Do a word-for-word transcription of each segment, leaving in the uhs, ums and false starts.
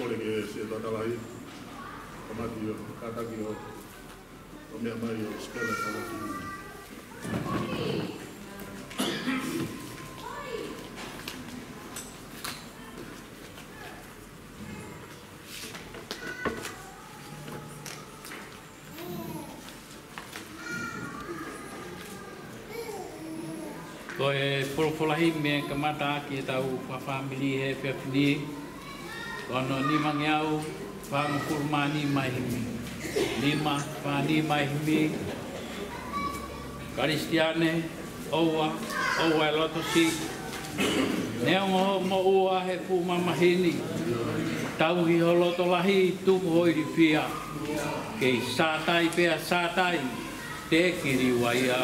Kole ki he Siasi Tatalahi, kamata ʻo kātaki ʻo, ʻo meʻa mai ʻo spell e talaki. Ko e folofola himi ʻe kamata ʻaki ʻetau fakafāmili he efiafi ni, ko hono nimangeau fāngofulu mā nima e himi. Nima fā nima e himi. Kalisitiane, ʻoua, ʻoua ʻe loto siʻi. Neongo hoʻo moʻua he fuʻu mamahi ni, tauhi ho loto lahi, tuku ho ilifia. Kei sātai pea sātai, teʻeki liua ia.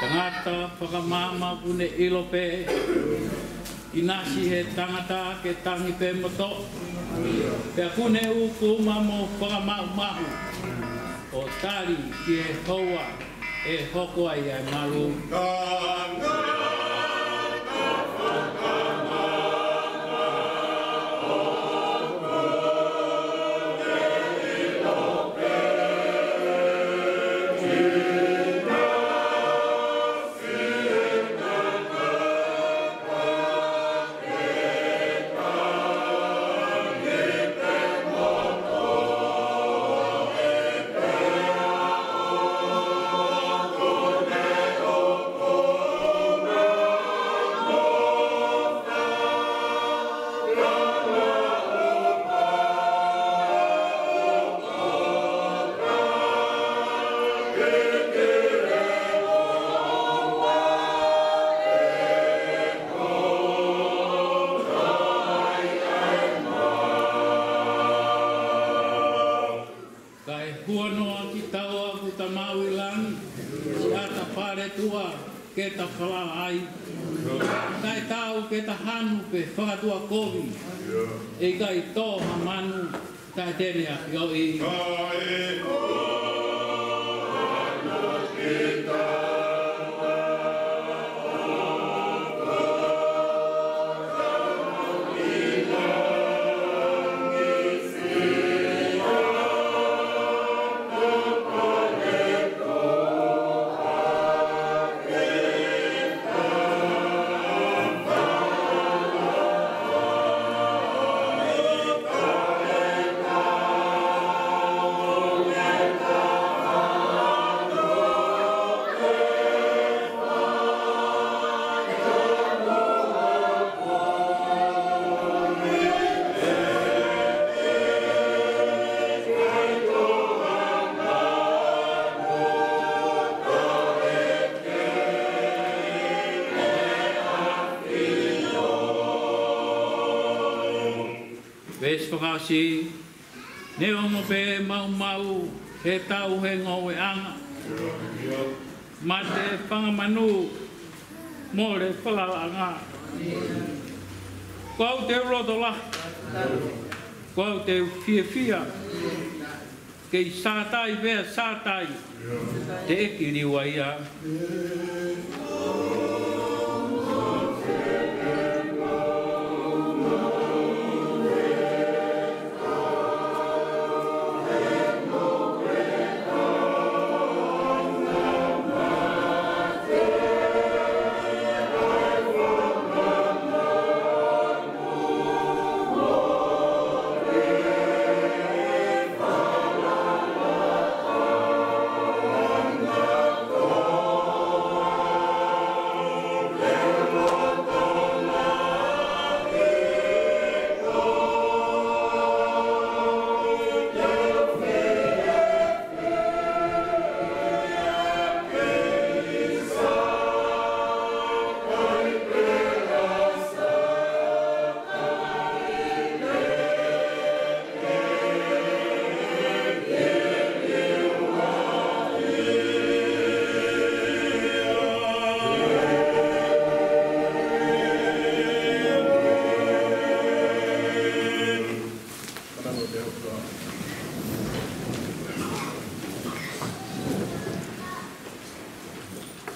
Tangata fakamaama ʻoku ne ʻilo pē, ʻinasi he tangata ke tangi pē mo toʻo. Pea ʻoku ne ʻūkuma mo fakamaʻumaʻu, ʻo tali ki he houa ʻe hoko ai ʻa e malu. Kae huanoa kitaua ʻoku ta maʻu ʻi langi, siʻa ta fale tuʻa ke ta falala ai. Kae taau ke ta hanu pe fakatuʻakovi, ʻe ʻikai tō ha manu, taʻe tene ʻa e ʻoʻi. Veesi fakaʻosi, neongo pē maumau he tau he ngoueʻanga, mate, fanga manu, mole falalaʻanga, ko au te u loto lahi, ko au te u fiefia, kei sātai pea sātai, teʻeki liua ia.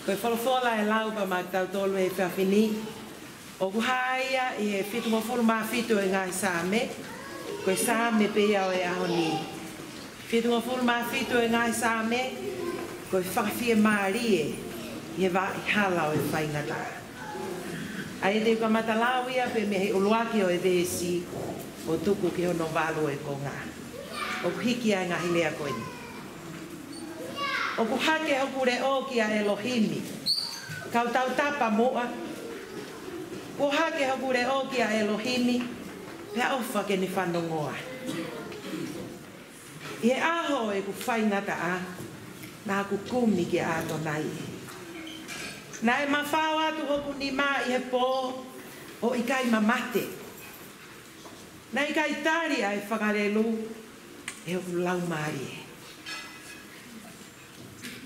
Ko e folofola ʻe lau pē maʻa kitautolu he efiafi ni, ʻoku hā ia ʻi he fitungofulu mā fitu ʻo e ngaahi Saame, ko e Saame pē ia ʻo e ʻaho ni. Fitungofulu mā fitu ʻo e ngaahi Saame, ko e fakafiemālie ʻi he vaʻa hala ʻo e faingataʻa. ʻA ia te u kamata lau ia pē mei he ʻuluaki ʻo e veesi ʻo tuku ki hono valu ʻo e konga. ʻOku hiki ai e ngaahi lea ko eni. ʻOku hake hoku leʻo kia ʻElohimi, kau tautapa muʻa. Kuo hake hoku leʻo kia ʻElohimi, pea ʻofa ke ne fanongoa. ʻI he ʻaho ʻo ʻeku faingataʻa, naʻa ku kumi kia ʻAtonai. Naʻe mafao atu hoku nima ʻi he pō, ʻo ʻikai mamate. Naʻe ʻikai tali ʻa e fakalelu ʻe hoku laumālie.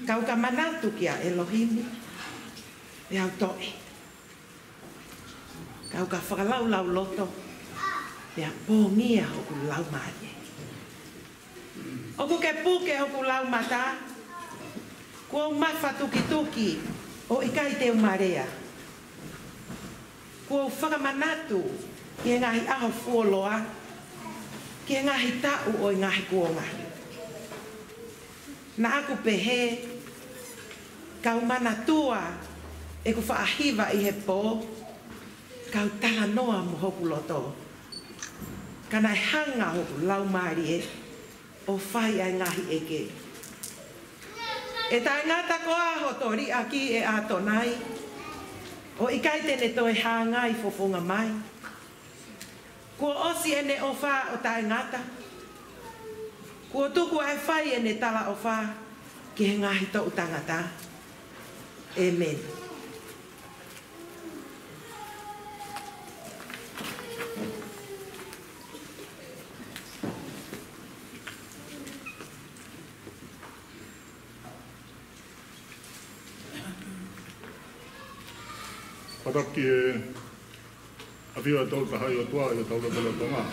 Kau ka manatu kia ʻElohimi, pea u toʻe. Kau ka fakalaulauloto, pea pongia hoku laumālie. ʻOku kepuke hoku laumata, kuo u mafatukituki ʻo ʻikai te u malea. Kuo u fakamanatu ki he ngaahi ʻaho fuoloa, ki he ngaahi taʻu ʻo e ngaahi kuonga. Naʻa ku pehē, kau manatua ʻeku faʻa hiva ʻi he pō, kau talanoa mo hoku loto. Ka naʻe hanga hoku laumālie ʻo fai ʻa e ngaahi ʻeke. ʻE taʻengata koā hoto liʻaki, ʻe ʻAtonai, ʻo ʻikai te ne toe hāngai fofonga mai? Kuo ʻosi ʻene ʻofa ʻo taʻengata. Kuo tuku ʻa e fai ʻene talaʻofa ki he ngaahi toʻu tangata. ʻĒmeni. Fakatapu ki he ʻAfio ʻa e Tolu Tahaʻi ʻOtua ʻi hotau lotolotonga.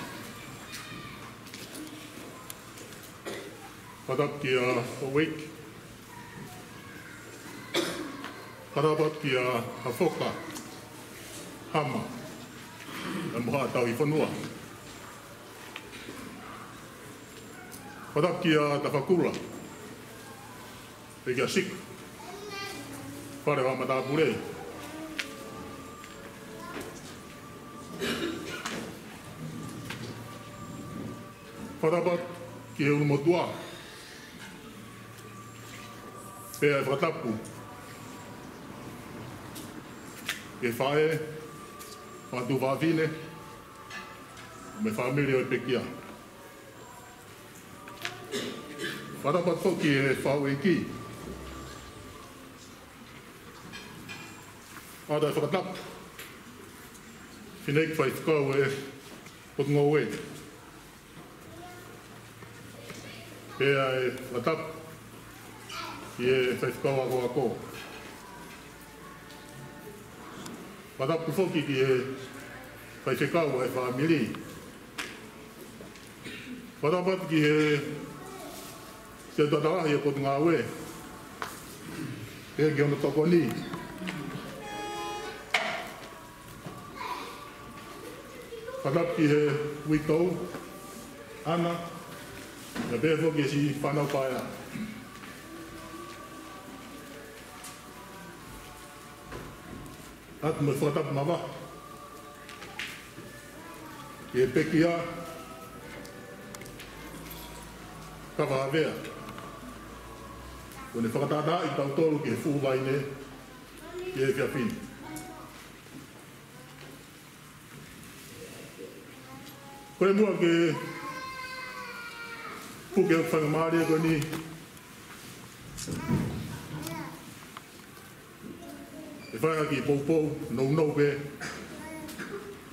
Fakatapu kia Houʻeiki. Fakatapu kia Hafoka, Hama, pea mo Haʻa Tauhi Fonua. Fakatapu kia Tafakula, pea kia Siku, Fale ʻo e Matāpule. Fakatapu ki he ʻulumotuʻa, pea ʻe fakatapu ki he faʻē, fanga tuofāfine, mo e fāmili ʻo e pekia. Fakatapu foki ki he Faʻu ʻEiki. ʻOatu e fakatapu, Fineʻeiki Faifekau ʻo e Potungāue. Pea ʻe fakatapu ki he Faifekau Akoako. Fakatapu foki ki he Faifekau ʻa e fāmili. Fakatapu ki he Setuata Lahi ʻo e Potungāue, pea ki hono tokoni. Fakatapu ki he uitou, ʻAna, pea pehē foki ki he siʻi fānau paea. ʻOatu mo e fakatapu mavahe ki he pekia, Kava Havea, kuo ne fakatātaaʻi kitautolu ki he fuʻu vaine ʻi he efiafi ni. Ko e muʻa ke puke ʻa e faingamālie ko eni, ʻe fai ha kiʻi poupou nounou pē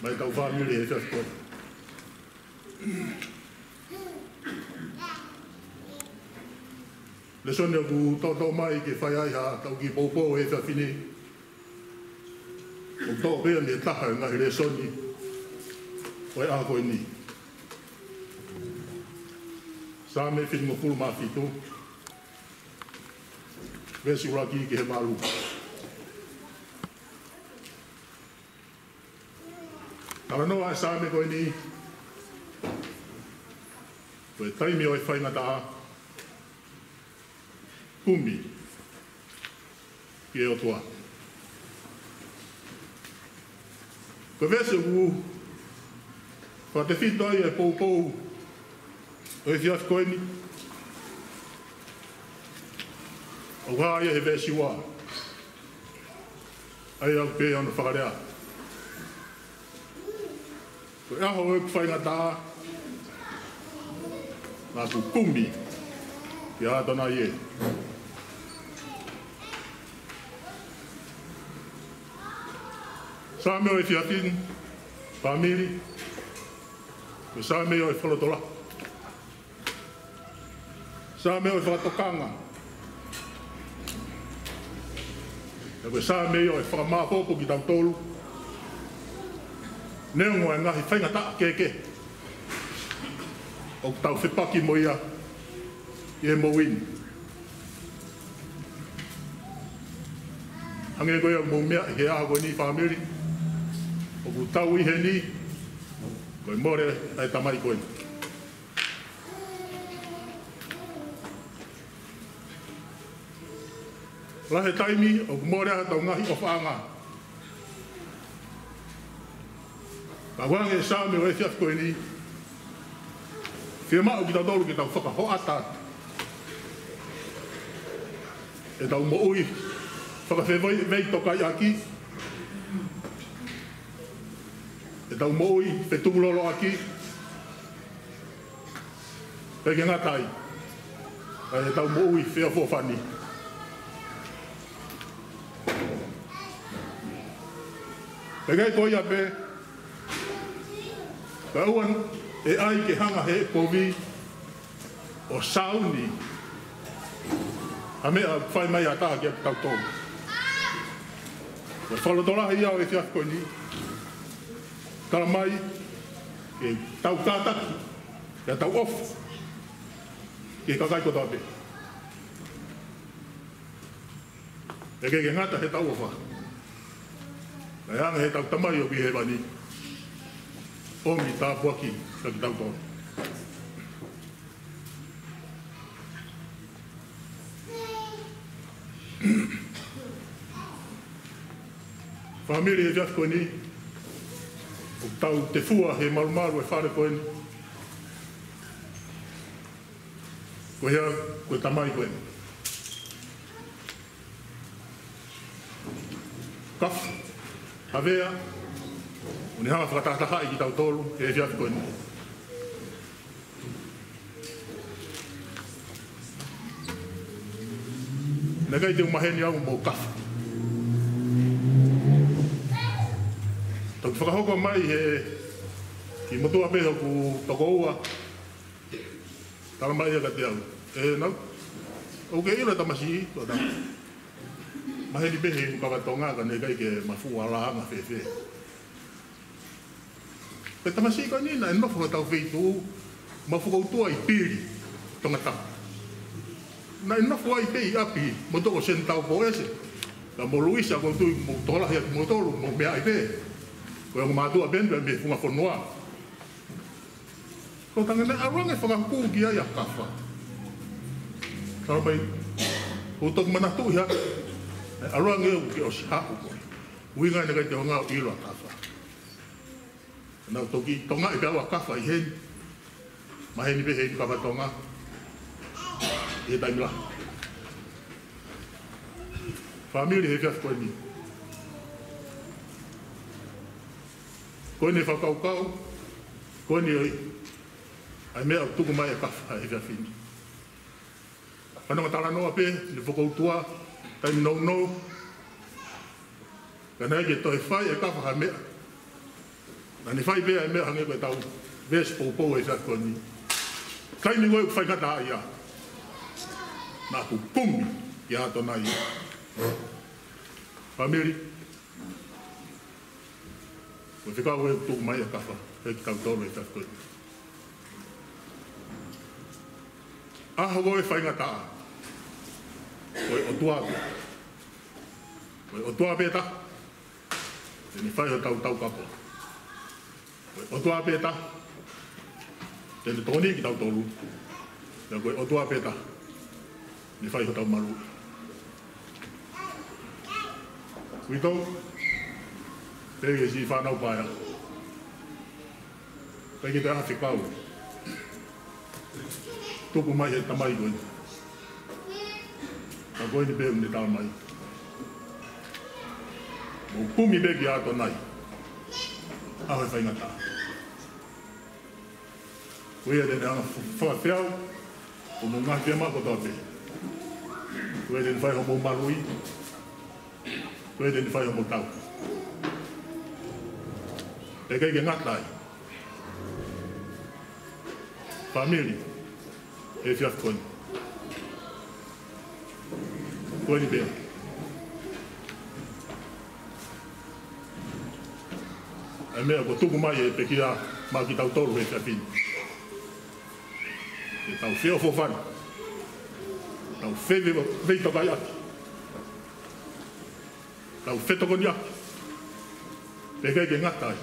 maʻa ʻetau fāmili he efiafi ko eni. Lēsoni ʻoku toʻotoʻo mai ke fai ai haʻatau kiʻi poupou he efiafi ni, ʻoku toʻo pē ia mei he taha ʻo e ngaahi lēsoni ʻo e ʻaho ko eni. Saame fitungofulu mā fitu, veesi ʻuluaki ki he valu. Talanoa e Saame ko eni, ko e taimi ʻo e faingataʻa, kumi ki he ʻOtua. Ko e veesi ʻoku fakatefito ai e poupou ʻo e efiafi ko eni, ʻoku hā ia he veesi ua, ʻa ia ʻoku pehē hono fakalea: Ko e ʻaho ʻo ʻeku faingataʻa, naʻa ku kumi kia ʻAtonai ē. Saame ʻo e efiafi ni, fāmili, ko e saame ʻo e fakalotolahi, saame ʻo e fakatokanga, pea ko e saame ia ʻo e fakamāʻopoʻopo kitautolu, neongo e ngaahi faingataʻa kehekehe ʻoku tau fepaki mo ia ʻi he moʻui ni. Hangē ko ia ʻoku mou meaʻi he ʻaho ko eni, fāmili, ʻoku tau ʻi heni ko e mole ʻa e tamai ko eni. Lahi e taimi ʻoku mole ai hotau ngaahi ʻofaʻanga. Ka ʻoku hanga ʻe he saame ʻo e efiafi ko eni, fiemaʻu kitautolu ke tau fakahoʻata ʻetau moʻui fakafeveitokaiʻaki, ʻetau moʻui fetukuloloʻaki, pea ʻikai ke ngata ai, ka ʻetau moʻui feʻofoʻofani. Pea ʻikai ko ia pē, kae ʻoua ʻe ʻai ke hanga ʻe he kovi ʻo sāuni ha meʻa ʻoku fai mai ʻe ha taha kiate kitautolu. Ko e fakalotolahi ia ʻo e efiafi ko eni, tala mai ke tau kātaki, ke tau ʻofa ki he kakai kotoa pē. ʻIkai ke ngata heʻetau ʻofa, kae hanga ʻe heʻetau Tamai ʻoku ʻi hēvani ʻo ʻomi tāpuaki kiate kitautolu. Fāmili, he efiafi ko eni, ʻoku tau tefua he malumalu e fale ko eni, ko ia, ko e tamai ko eni, Kafa Havea, ʻoku ne hanga ʻo fakatahatahaʻi kitautolu he efiafi ko eni. Naʻe ʻikai te u maheni au mo Kafa. Toki fakahoko mai he kiʻi motuʻa pē hoku tokoua, tala mai ia kiate au: "ʻE Nau, ʻoku ke ʻilo e tamasiʻi?" Ko ʻeku maheni pē he ʻeku kava Tonga, ka naʻe ʻikai ke ma fuʻu ʻalu ʻo anga fēfē. Ko e tamasiʻi ko eni naʻe nofo hotau feituʻu, mau fokoutua ʻi Pili, Tongatapu. Naʻe nofo ai pē ʻi ʻapi, mo toʻo seni tau pō ese. Ka mo Luisa, ʻoku ou tui ʻoku mou tokolahi ʻa kimoutolu, mou meaʻi pē. Ko e ongo mātuʻa pē eni mei he funga fonua. Ko e tangi naʻe ʻalu ange ʻo fakahū ki ai ʻa Kafa. Tala mai, ʻoku ou toki manatuʻi hake, naʻe ʻalu ange ʻo ke ʻosi haʻu koe. ʻUhinga naʻe ʻikai te u hanga ʻo ʻilo ʻa Kafa. Naʻa ku toki tokangaʻi pē au ʻa Kafa ʻi heni. Maheni pē he ʻeku kava Tonga ʻi he taimi lahi. Fāmili, he efiafi ko eni, ko eni e fakakaukau, ko eni ʻa e meʻa ʻoku tuku mai ʻe Kafa he efiafi ni. Fanongo talanoa pē, ne fokoutua, taimi nounou. Ka naʻe ʻikai ke toe fai ʻe Kafa ha meʻa. Naʻa ne fai pē ʻa e meʻa hangē ko ʻetau veesi poupou he efiafi ko eni. Taimi ko ē ʻoku faingataʻaʻia, naʻa ku kumi kia ʻAtonai. Fāmili, ko e fekau ē ʻoku tuku mai ʻe Kafa kiate kitautolu he efiafi ko eni. ʻAho ko ē faingataʻa, ko e ʻOtua pē. Ko e ʻOtua pē taha te ne fai hotau taukapo. Ko e ʻOtua pē taha te ne tokoniʻi kitautolu. Pea ko e ʻOtua pē taha te ne fai hotau maluʻi. Kuito, pehē ki he siʻi fānau paea, ʻikai ke toe ʻi ai ha fekau. Tuku mai he tamai ko eni. Ka ko eni pē ʻoku ne tala mai. Mou kumi pē ki ʻAtonai, ʻaho e faingataʻa. Ko ia te ne hanga ʻo fakafeau homou ngaahi fiemaʻu kotoa pē. Ko ia te ne fai homou maluʻi. Ko ia te ne fai homou tau. Pea ʻikai ke ngata ai, fāmili, he efiafi ko eni. Ko eni pē ʻa e meʻa kuo tuku mai ʻe he pekia maʻa kitautolu he efiafi ni. Ke tau feʻofoʻofani, tau feve-, veitokaiʻaki, tau fetokoniʻaki. Pea ʻikai ke ngata ai,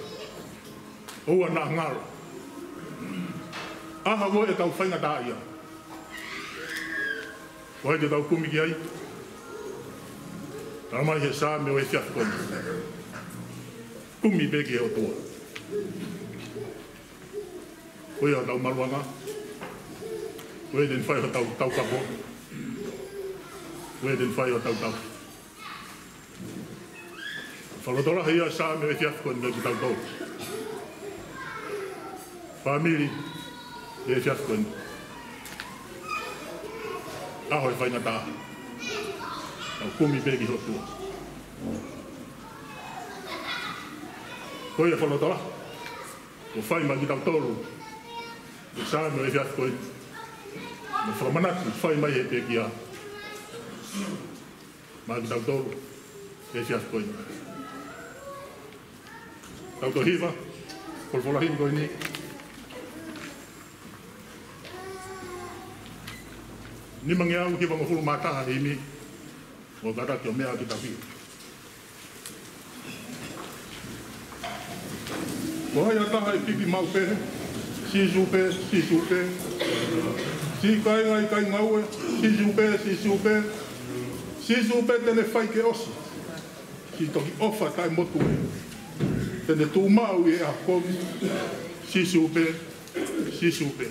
ʻoua naʻa ngalo. ʻAho ko ē ʻetau faingataʻaʻia, ko hai te tau kumi ki ai? Tala mai he Saame ʻo e efiafi ko eni, kumi pē ki he ʻOtua. Ko ia hotau maluʻanga. Ko ia te ne fai hotau taukapo. Ko ia te ne fai hotau tau. Fakalotolahi ia Saame ʻo e efiafi ko eni kiate kitautolu, fāmili, he efiafi ko eni. ʻAho e faingataʻa, tau kumi pē ki he ʻOtua. Ko ia fakalotolahi kuo fai maʻa kitautolu he Saame ʻo e efiafi ko eni, mo e fakamanatu fai mai he pekia maʻa kitautolu he efiafi ko eni. Tau toe hiva, folofola himi ko eni. Nimangeau hivangofulu mā taha himi, mo kātaki ʻo meʻa ki tahi. Ko hai ha taha ʻe pipi maʻu pehē, Sīsū pē, Sīsū pē. Siʻi kāinga ʻikai ngaue, Sīsū pē, Sīsū pē. Sīsū pē te ne fai ke ʻosi. Siʻi toki ʻofa taʻemotu ē, te ne tuʻu maʻu ʻi he ʻaho kovi, Sīsū pē, Sīsū pē.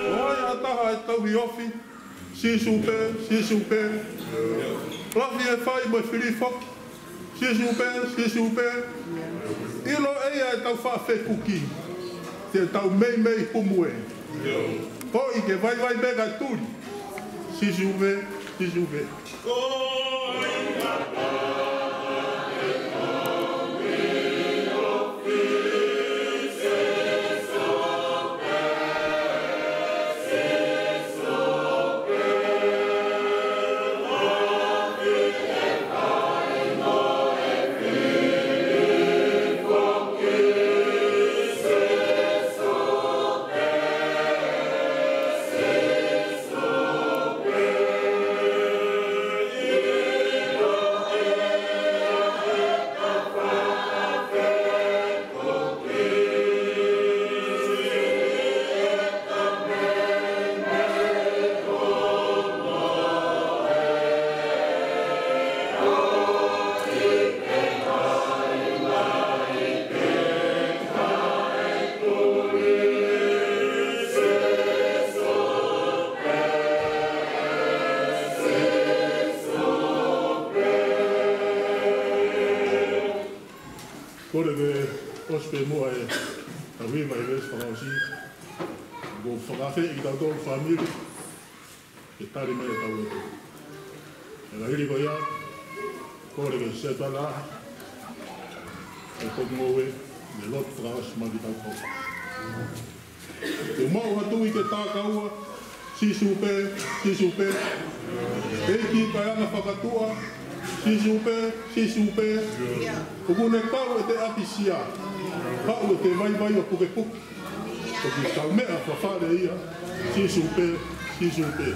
Ko hai ha taha ʻe tauhi ofi, Sīsū pē, Sīsū pē. Lafi e fai mo e fili foki, Sīsū pē, Sīsū pē. ʻIlo ʻe ia ʻetau faʻa fekuki, te tau meimei humu ē. Poʻi ke vaivai pē kae tuli, Sīsū pē, Sīsū pē. Kole ke ʻosi pē muʻa e tau hiva e veesi fakaʻosi. Ko e fakafeʻiloaki ki he tau fāmili ke tali mai e tau ʻEiki. Ka hili ko ia, kole ke settle ā e tau ngoue, mo e lotu fakaʻosi mai ki he tau kau. Te mau ʻoatu ʻi he takaua, Sīsū pē, Sīsū pē. ʻEiki kae anga fakatuʻa, Sīsū pē, Sīsū pē. ʻOku ne kau ʻi he ʻapisia, kau ʻi he vaivai ʻo pukepuke. Ko e kiʻi kaumeʻa fafale ia, Sīsū pē, Sīsū pē.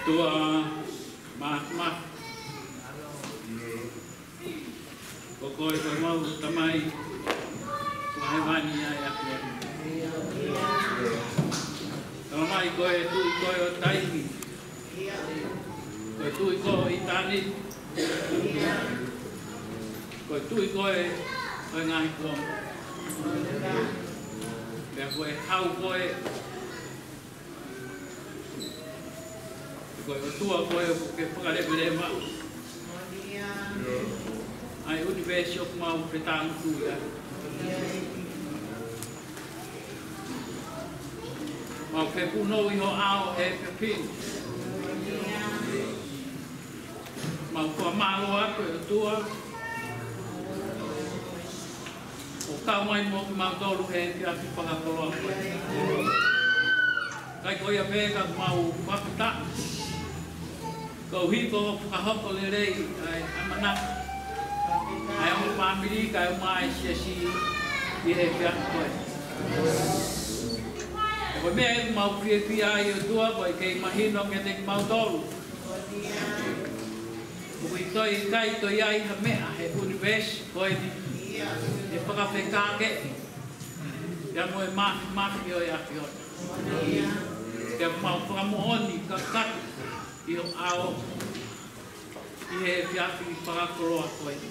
ʻOtua Māfimafi, ko koe ko ʻemau Tamai ʻoku ʻi hēvani ʻa e ʻAfiona. Talamai ko e Tuʻi koe ʻo taimi, ko e Tuʻi koe ʻo ʻitāniti, ko e Tuʻi koe ʻo e ngaahi kuonga. Pea ko e Hau koe, ko e ʻOtua koe ʻoku ke fakaleveleva ʻa e ʻunivēsi ʻoku mau fetāngutu ai. Mau fepunou ʻi ho ʻao he efiafi ni. Mau fakamālō atu ʻe ʻOtua, ʻoku kau mai mo kimautolu he efiafi fakakoloa ko eni. ʻIkai ko ia pē ka mau fakafetaʻi koeʻuhi ko hoʻo fakahoko lelei ʻa e ʻamanaki ʻa e ongo fāmili kae ʻumaʻā e siasi ʻi he efiafi ko eni. Ko e meʻa ʻoku mau fiefia ai ʻOtua, ko e kei mahino kiate kimautolu ʻoku ʻikai toe ʻi ai ha meʻa he ʻunivēsi ko eni ʻe fakafekākeʻi ia mo e māfimafi ʻo e ʻAfiona. Pea mau fakamoʻoni kakato ʻi ho ʻao ʻi he efiafi fakakoloa ko eni.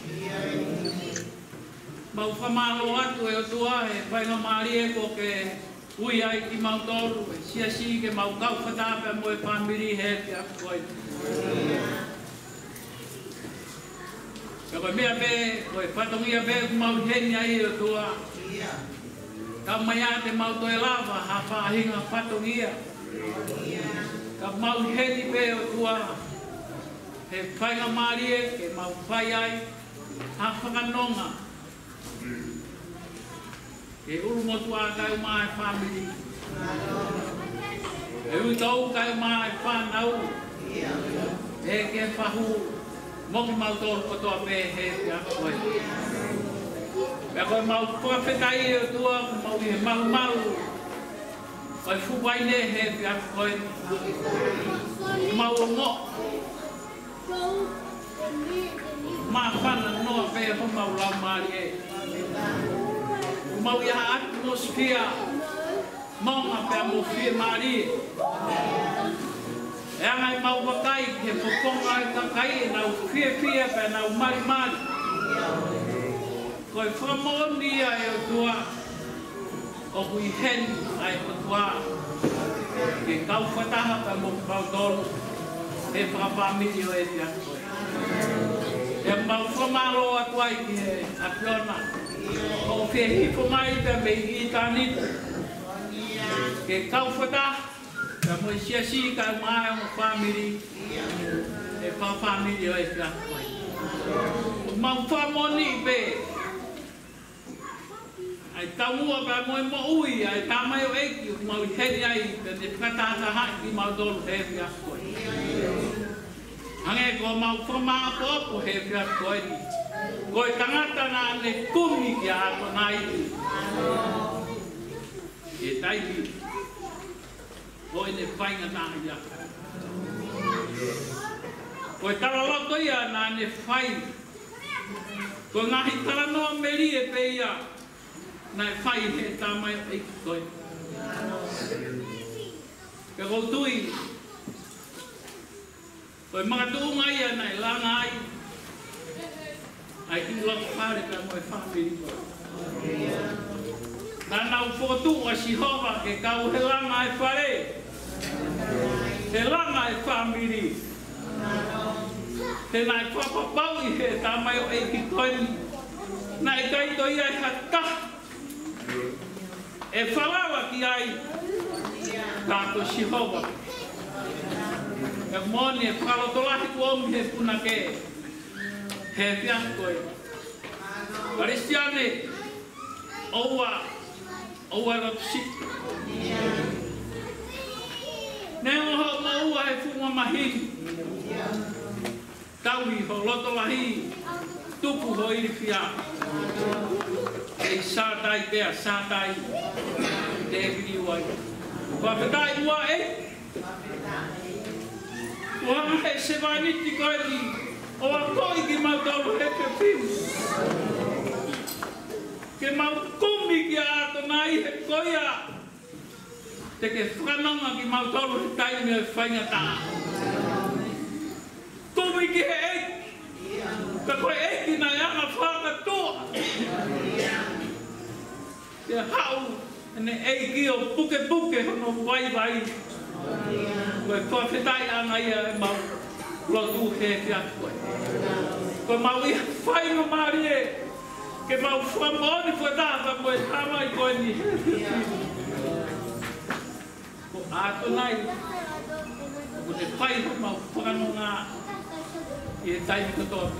Mau fakamālō atu ʻe ʻOtua he faingamālie kuo ke ui ai kimautolu, e siasi, ke mau kau fakataha pea mo e fāmili he efiafi ko eni. Pea ko e meʻa pē, ko e fatongia pē ʻoku mau ʻi heni ai ʻe ʻOtua, kae ʻumaʻā te mau toe lava ha faʻahinga fatongia. Ka mau ʻi heni pē ʻe ʻOtua he faingamālie ke mau fai ai ha fakanonga ki he ʻulumotuʻa kae ʻumaʻā e fāmili, e uitou kae ʻumaʻā e fānau, pea ki he fahu, mo kimautolu kotoa pē he efiafi ko eni. Pea ko ʻemau fakafetaʻi ʻe ʻOtua, ʻoku mau ʻi he malumalu ʻo e fuʻu vaine he efiafi ko eni. Mau ongoʻi māfana noa pē homau laumālie. Mau ʻi ha ʻatimosifia maʻongoʻonga pea mo fiemālie. ʻE anga ʻemau vakai ki he fofonga ʻo e kakai, ʻenau fiefia pea nau malimali. Ko e fakamoʻoni ia ʻe ʻOtua, ʻoku ʻi heni ʻa e ʻOtua ke kau fakataha pea mo kimautolu he fakafāmili ʻo e efiafi ko eni. ʻOku mau fakamālō atu ai ki he ʻAfiona, ʻoku fie hifo mai pea mei ʻitāniti ke kau fakataha pea mo e siasi kae ʻumaʻā e ongo fāmili he fakafāmili ʻo e efiafi ko eni. ʻOku mau fakamoʻoni pē ʻa e taumuʻa pea mo e moʻui ʻa e tamaioʻeiki ʻoku mau ʻi heni ai, pea ne fakatahatahaʻi kimautolu he efiafi ko eni. Hangē ko ʻemau fakamāʻopoʻopo he efiafi ko eni, ko e tangata naʻa ne kumi kia ʻAtonai he taimi ʻo ʻene faingataʻaʻia. Ko e talaloto ia naʻa ne fai. Ko e ngaahi talanoa melie pē ia naʻe fai he tamaioʻeiki ko ē. Pea ʻoku ou tui ko e makatuʻunga ia naʻe langa ai ʻa e kiʻi loto fale pea mo e fāmili ko ē. Naʻa nau fokotuʻu ʻa Sihova ke kau he langa e fale, he langa e fāmili. He naʻe fakapapauʻi he tamaioʻeiki ko eni naʻe ʻikai toe ʻi ai ha taha ʻe falala ki ai ka ko Sihova. ʻOku moʻoni e fakalotolahi kuo ʻomi he punake he efiafi ko ē. Kalisitiane, ʻoua, ʻoua ʻe loto siʻi. Neongo hoʻo moʻua he funga mahini, tauhi ho loto lahi, tuku ho ilifia. ʻE Sātai pea Sātai te viliu ai. Fakafetaʻi muʻa ē. ʻO hanga ʻe he sevāniti ko eni ʻo akoʻi kimautolu he efiafi ni ke mau kumi kia ʻAtonai, he ko ia te ke fakanonga kimautolu he taimi ʻo e faingataʻa. Kumi ki he ʻEiki, ka ko e ʻEiki naʻe anga fakatuʻa ke haʻu ʻene ʻEiki ʻo pukepuke hono vaivai. Ko e fakafetaʻiʻanga ia ʻemau lotu he efiafi ko eni. Ko ʻemau ʻi ai ha faingamālie ke mau fakamoʻoni fakataha mo e Tamai ko eni he efiafi ni. Ko ʻAtonai, ʻoku ne fai homau fakanonga ʻi he taimi kotoa.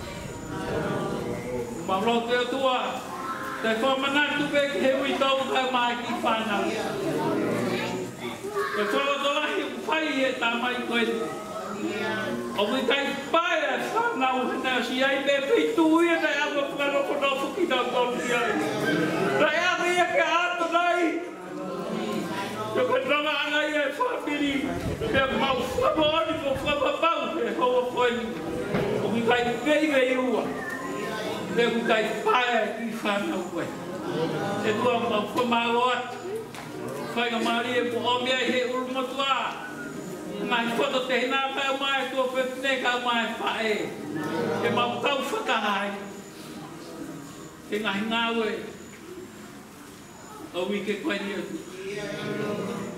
Mau lotu ʻOtua, te ke fakamanatu pē ki he uitou kae ʻumaʻā e kiʻi fānau. Ko e fakalotolahi ʻoku fai ʻe he Tamai ko eni, ʻoku ʻikai paea e fānau he naʻe ʻosi ʻi ai pē feituʻu ia naʻe ʻalu ʻo fakanofonofo kinautolu ki ai. Naʻe ʻave ia kia ʻAtonai. Ko e nonga ʻanga ia e fāmili, pea mau fakamoʻoni mo fakapapau he houa ko eni ʻoku ʻikai veiveiua, pea ʻoku ʻikai paea e kiʻi fānau ko ē. ʻOtua, mau fakamālō atu. Faingamālie kuo ʻomi ai ʻe he ʻulumotuʻa e ngaahi foto tehina kae ʻumaʻā e tuofefine kae ʻumaʻā e faʻē, ke mau kau fakataha ai he ngaahi ngāue ʻo e uike ko eni, ʻOtua.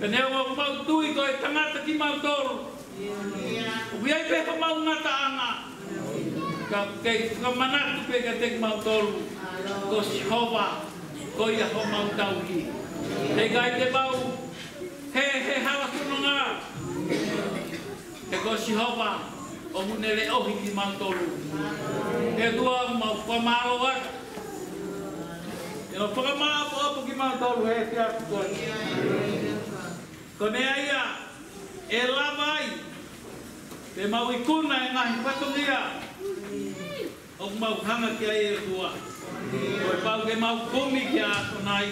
Pea neongo ʻoku mau tui ko e tangata kimautolu, ʻoku ʻi ai pē homau ngataʻanga, ka kei fakamanatu pē kiate kimautolu ko Sihova ko ia homau tauhi. He ʻikai te mau hē he hala fononga, he ko Sihova ʻoku ne leʻohi kimautolu. ʻOtua, mau fakamālō atu. Ke mau fakamāʻopoʻopo kimautolu he efiafi ko eni. Ko e meʻa ia ʻe lava ai ke mau ikuna e ngaahi fatongia ʻoku mau hanga ki ai, ʻOtua. Ko e pau ke mau kumi kia ʻAtonai,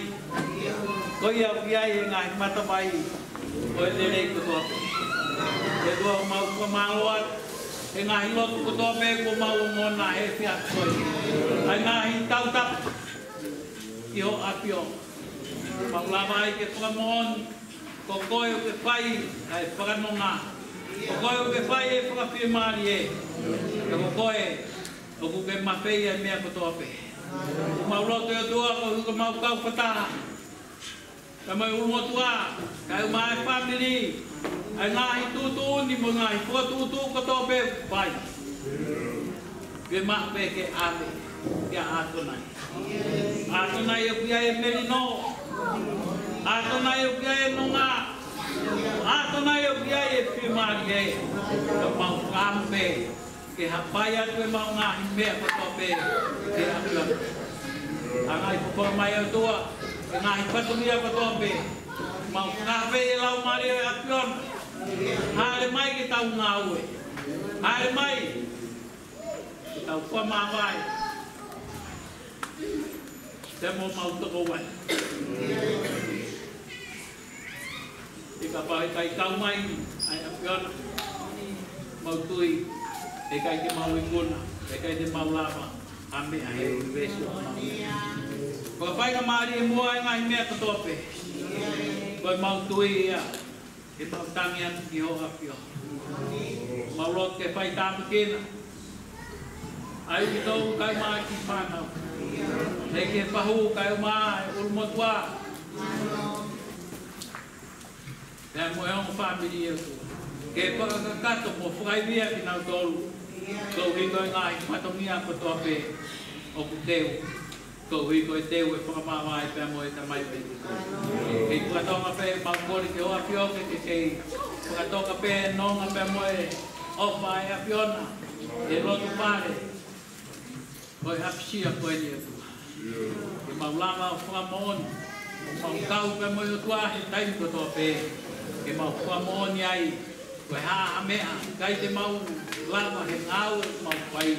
ko ia ʻoku ʻi ai e ngaahi matavai ʻo e lelei kotoa pē. ʻOtua, mau fakamālō atu he ngaahi lotu kotoa pē kuo mau ongona he efiafi ko eni. ʻA e ngaahi tautapa ki ho ʻAfio, mau lava ai ke fakamoʻoni ko koe ʻoku ke fai ʻa e fakanonga, ko koe ʻoku ke fai e fakafiemālie, pea ko koe ʻoku ke mafeia e meʻa kotoa pē. Mau lotu, ʻOtua, koeʻuhi ko ʻemau kau fakataha pea mo e ʻulumotuʻa kae ʻumaʻā e fāmili, ʻa e ngaahi tuʻutuʻuni mo e ngaahi fokotuʻutuʻu kotoa pē ʻoku fai, ke maʻu pē ke ʻave kia ʻAtonai. ʻAtonai ʻoku ʻi ai e melino, ʻAtonai ʻoku ʻi ai e nonga, ʻAtonai ʻoku ʻi ai e fiemālie. Ka mau fakaʻamu pē ke hapai atu ʻemau ngaahi meʻa kotoa pē ki he ʻAfiona. Hanga ʻo fofoa mai, ʻOtua, e ngaahi fatongia kotoa pē. Mau fakafeʻiloaki ʻi he Laumālie ʻo e ʻAfiona. Hāʻele mai ke tau ngāue. Hāʻele mai ke tau fakamāvae pea mo homau tokoua. He kapau ʻe ʻikai kau mai ʻa e ʻAfiona, mau tui ʻe ʻikai te mau ikuna, ʻe ʻikai te mau lava ʻa e meʻa he ʻunivēsi ʻoku mau ʻi ai. Ko e faingamālie muʻa e ngaahi meʻa kotoa pē. Ko ʻemau tui ia, ʻemau tangi atu ki ho ʻAfio. Mau lotu ke fai tāpuekina ʻa e uitou kae ʻumaʻā e kiʻi fānau. He ki he fahu kae ʻumaʻā e ʻulumotuʻa pea mo e ongo fāmili, ʻOtua. Ke fakakakato mo fakaivia kinautolu koeʻuhi ko e ngaahi fatongia kotoa pē ʻoku teu, koeʻuhi ko e teu e fakamāvae pea mo e Tamai pē. Kei fakatonga pē ʻemau kole ki ho ʻAfio ke ke kei fakatonga pē e nonga pea mo e ʻofa ʻa e ʻAfiona he lotu fale ko e ʻapisia ko eni, ʻOtua. Ke mau lava ʻo fakamoʻoni, ʻo mau kau pea mo e ʻOtua he taimi kotoa pē, ke mau fakamoʻoni ai ko e hā ha meʻa ʻikai te mau lava he ngāue ʻoku mau fai,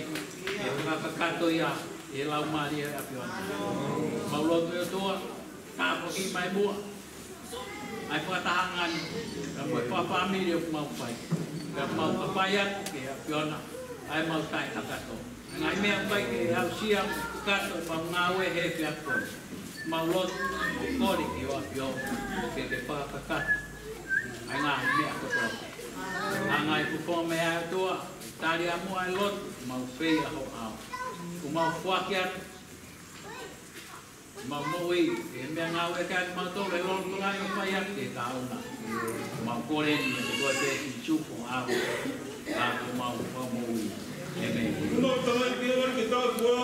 ke fakakakato ia ʻe he Laumālie ʻo e ʻAfiona. Mau lotu, ʻOtua, tāpuakiʻi mai muʻa ʻa e fakatahaʻanga ni, pea mo e fakafāmili ʻoku mau fai. Pea mau kapai atu ki he ʻAfiona, ʻa ʻemau taʻekakato. Ngaahi meʻa ʻoku ʻikai ke aʻusia mo kakato ʻemau ngāue he efiafi ko eni. Mau lotu, ʻo kole ki ho ʻAfio, ke ke fakakakato ʻa e ngaahi meʻa kotoa. ʻA e ngaahi fofonga mei he ʻOtua, tali ʻa muʻa e lotu, mau fai ʻa ho ʻao. ʻOku mau foaki atu ʻemau moʻui, ʻi he meʻangāue ʻa kimautolu, ʻi he lolotonga ʻo e fai ʻaki e tāuna. Mau kole ni, ʻi he huafa ʻo Sīsū ko e ʻAlo, ʻa ʻemau Fakamoʻui. ʻĒmeni. Mau tala ki he ʻOtua ke tau kua.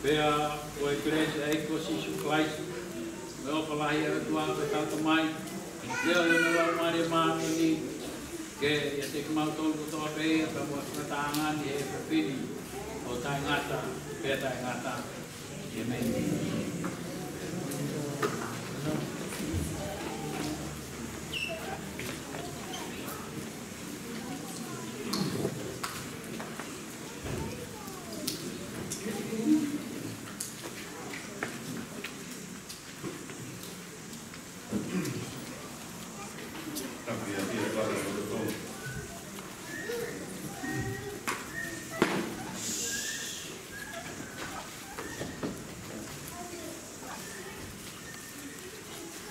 Pea ko e kelesi ʻa e ʻEiki ko Sīsū Kalaisi, mo e ʻofa lahi ʻa e ʻOtua ko e Tamai, mo e leʻo ʻo e Laumālie Māʻoniʻoni, ke ʻiate kimautolu kotoa pē, ʻo ka mua fakataha ni he efiafi ni, ʻo taʻengata pea taʻengata. ʻĒmeni.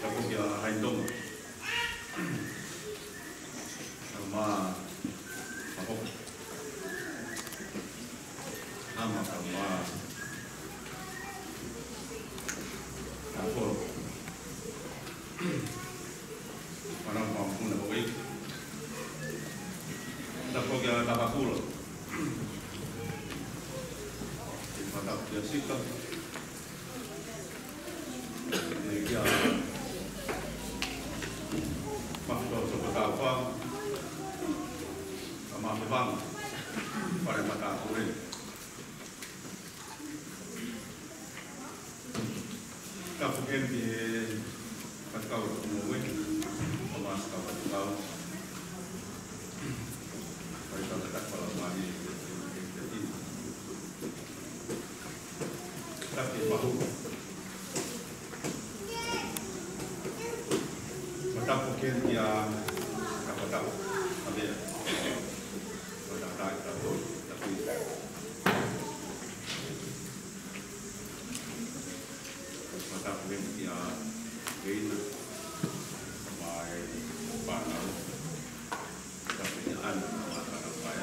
Tapu kia Hainitoma. Ka ma, ma hoka. Hama ka ma. Ka ko. Mana ma puna ko e. Tapu kia Takakula. Matapu kia Sika. Kia Mafito Sokotaufa, ka Mafevanga, Fale Matāpule. Tapu ki he faifekau ʻo e moʻui, ka ma faifekau. Faifekau tataki pala mani, Tapu ki he fahu. Matapu ki he kia Kapatau. Amea. Matatai tapu. Tapu. Matapu ki he kia Veina. Mai Panau. Tapu ki he ʻAna. Matapai.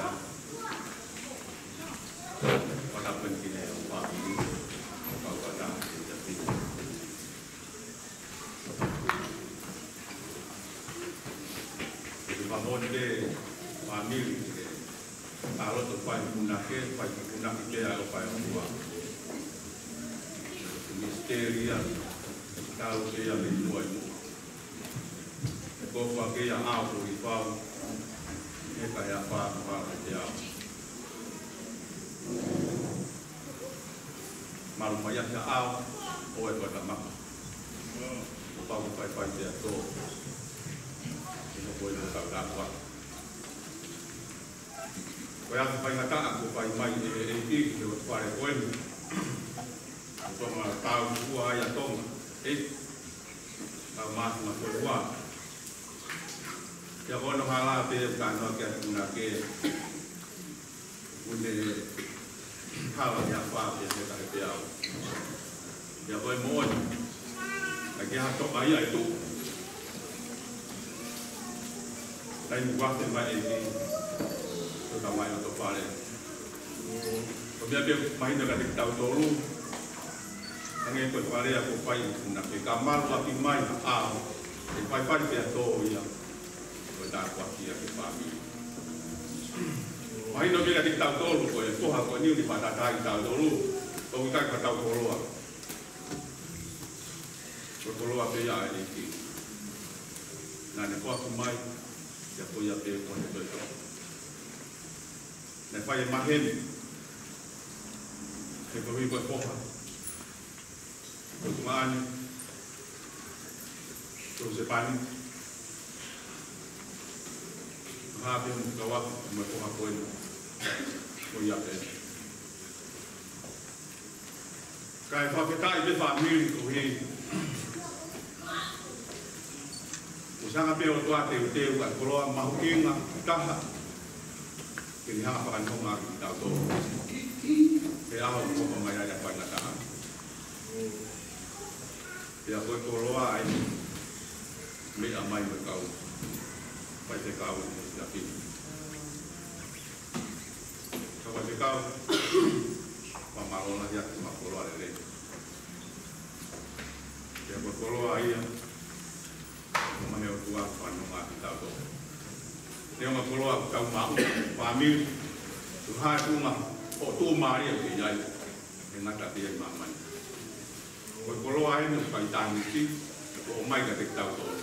Matapai ki he ʻofa ʻi he ʻofa ʻo e ʻOtua ki he tapu. Ke fakamoʻoni ki he fāmili, ke ʻaloʻofa ʻi he punake, fai ki he punake pea ʻofa ʻi he ʻOtua. Telia, tau ke ia mei muʻa ʻi muʻa. Ko fua ke ia ʻao ko i pau, e ka ia pā, pā ke te ʻao. Malu mai ia ke ʻao, ʻo e kua tamaka. Ko pau ke faifai te ato. Ino ko i ko tau tāpua. Ko e ʻaho faingataʻa kuo fai mai ʻe he ʻEiki ki he fale ko eni. Ko Tonga tau ua ai ʻa Tonga. ʻEiki. Tau māsima ko ua. Kia kono hala pē ka noa kia tuna ke. Une hala ia fa pē he ka he pē au. Ia ko e moʻoni. ʻAi ke ha toka ia ʻe tuʻu. Taimi ʻoku afe mai ʻEiki. Ko e tamai ʻo e fale. Ko e meʻa pē mahino kiate kitautolu. Hangē ko e fale ia kuo fai ʻe tuna ke ka malu ʻaki mai ha ʻao. ʻE faifai pē ʻa tō ia. Ko e tāpuaki ia ki he fāmili. Mahino kiate kitautolu ko e foha ko eni ʻoku ne fakatātaaʻi kitautolu. ʻOku ʻikai ko hotau koloa. Ko e koloa pē ia ʻa e ʻEiki. Naʻa ne foaki mai, ia ko ia pē ko e toitoi. Naʻe fai e maheni, he ko e hui ko e foha. Ko e tuongaʻane, ko e Sepani. Hā pē mo kau aku, mo e foha ko eni. Ko ia pē. Kae fakafetaʻi pē fāmili ko ē. Kuo hanga pē ʻOtua ʻo teuteu ʻa e koloa mahuʻinga taha. Ke ne hanga ʻo fakanonga ʻaki kitautolu. He ʻaho ʻoku hoko mai ai ʻa e faingataʻa. Pea ko e koloa ʻa e meʻa mai mo e kau faifekau ʻi he tafi. Kau faifekau, fakamālō lahi atu mo e koloa lelei. Pea ko e koloa ia, ʻoku ʻomai ʻe he ʻOtua ʻo fakanonga ʻaki kitautolu. Neongo e koloa ʻoku tau maʻu, fāmili, ʻoku hā e tuʻunga ʻo e tuʻumālie ʻoku ʻi ai, ʻe ngata pē ia ʻi māmani. Ko e koloa eni ʻoku ʻikai tāniti, ʻoku ʻomai kiate kitautolu.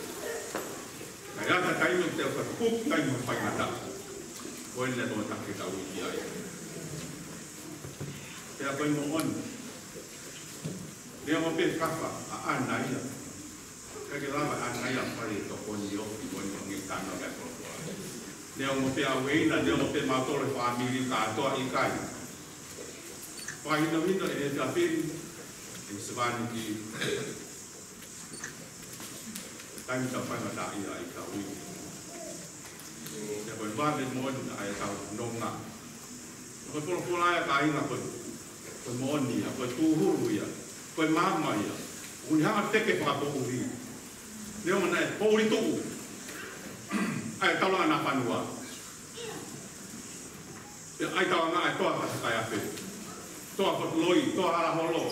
Kae ʻi ai ha taimi ʻoku te fakatupu ai mo e faingataʻa. Ko eni ʻa e tokotaha ke tau ui ki ai. Pea ko e moʻoni. Neongo pē kafa ʻa ʻAna ia. ʻIkai ke lava ʻa ʻAna ia ʻo fai e tokoni ʻo ki moʻoni ʻo ngaahi tano ʻa e koloa. Neongo pē ʻa Ueina, neongo pē mautolu e fāmili kātoa ʻikai. Fakahinohino ʻe he tafi, ʻe he sevāniti. Taimi tau faingataʻaʻia ai tau ui. Pea ko e vave moʻoni ʻa e tau nonga. Ko e folofola ia kāinga ko e, ko e moʻoni ia, ko e tūhulu ia, ko e maama ia. ʻOku ne hanga ʻo teke fakapoʻuli. Neongo naʻe poʻuli tuʻu ʻa e taulanga ʻa e fonua. Pea ʻai tauangaʻa e toa Pasifaiafe. Toa Fotuloi, toa Halaholo.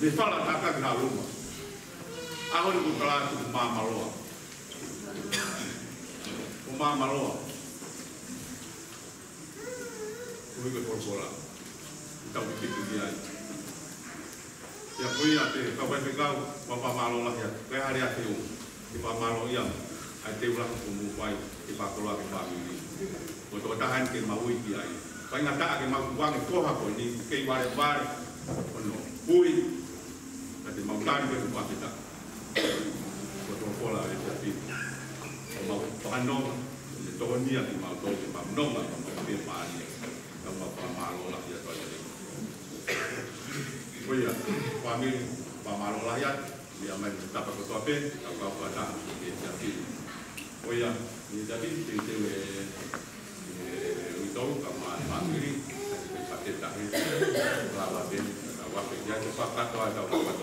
Mei Fala Takaki Haluma. ʻAho ni kuo tala atu ko Māmaloa. Ko Māmaloa. Ko e ʻuhi ko e folofola. Tau pipiki ki ai. Pea ko ia pē, kau faifekau, fakamālō lahi atu. Ko e hale atu ʻo, ke fakamālō ia, ʻa e teu lahi kuo mou fai, ke fakakoloa ki he fāmili. Ko e tokotaha eni ke mau ui ki ai. Faingataʻa ke mau tukuange foha ko eni, kei valevale, ʻo ne ui. Ka te mau tali pē ko e fakafetaʻi. Ko e folofola ʻa e tafi. Ko mau fakanonga, ʻe tokoni ia kimautolu, ke mau nonga, ke mau fiemālie. Ka mau fakamālō lahi atu ai. Ko ia, fāmili, fakamālō lahi atu, meʻa mai mo e tapa kotoa pē, kau kau fakataha, ke te afi. Ko ia, ʻi he tafi, te te ue, ʻe, ui tau, ka ma, fāmili, ke fakataha, lava pē, ka wape, ia te fakatoa, ka wape,